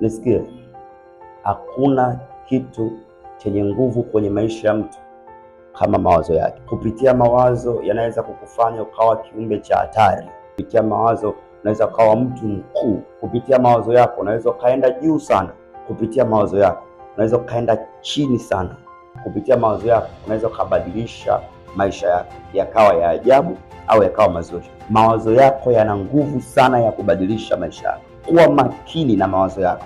Nisikie, hakuna kitu chenye nguvu kwenye maisha ya mtu kama mawazo yake. Kupitia mawazo yanaweza kukufanya ukawa kiumbe cha hatari. Kupitia mawazo unaweza ukawa mtu mkuu. Kupitia mawazo yako unaweza ukaenda juu sana. Kupitia mawazo yako unaweza ukaenda chini sana. Kupitia mawazo yako unaweza ukabadilisha maisha yako yakawa ya ajabu au yakawa mazuri. Mawazo yako yana nguvu sana ya kubadilisha maisha yako. Kuwa makini na mawazo yako.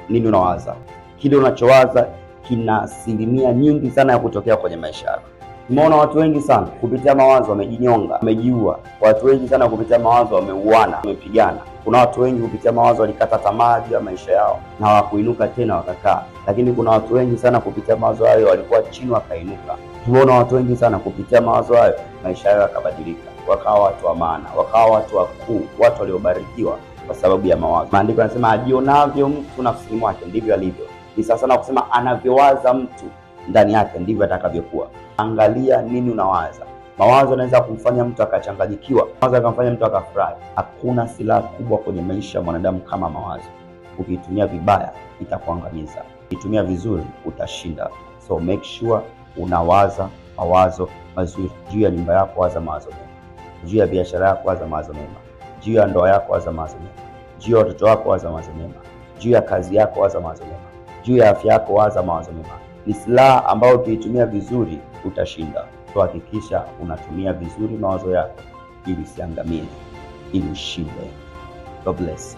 Nini unawaza? Kile unachowaza kina asilimia nyingi sana ya kutokea kwenye maisha yako. Tumeona watu wengi sana kupitia mawazo wamejinyonga, wamejiua. Watu wengi sana kupitia mawazo wameuana, wamepigana. Kuna watu wengi kupitia mawazo walikata tamaa juu ya maisha yao na hawakuinuka tena wakakaa. Lakini kuna watu wengi sana kupitia mawazo hayo walikuwa chini wakainuka. Tumeona watu wengi sana kupitia mawazo hayo maisha yao yakabadilika, wakawa watu wa maana, wakawa watu wakuu, watu waliobarikiwa kwa sababu ya mawazo. Maandiko yanasema ajionavyo mtu nafsini mwake ndivyo alivyo. Ni sawa sana kusema anavyowaza mtu ndani yake ndivyo atakavyokuwa. Angalia nini unawaza. Mawazo yanaweza kumfanya mtu akachanganyikiwa, mawazo yakamfanya mtu akafurahi. Hakuna silaha kubwa kwenye maisha ya mwanadamu kama mawazo. Ukiitumia vibaya itakuangamiza, ukiitumia vizuri utashinda. So make sure unawaza mawazo mazuri juu ya nyumba yako, waza mawazo mema juu ya biashara yako, waza mawazo mema juu ya ndoa yako, waza mawazo mema juu ya watoto wako, waza mawazo mema juu ya kazi yako, waza mawazo mema juu ya afya yako, waza mawazo mema. Ni silaha ambayo ukiitumia vizuri utashinda. So hakikisha unatumia vizuri mawazo yako ili usiangamie, ili ushinde. God bless.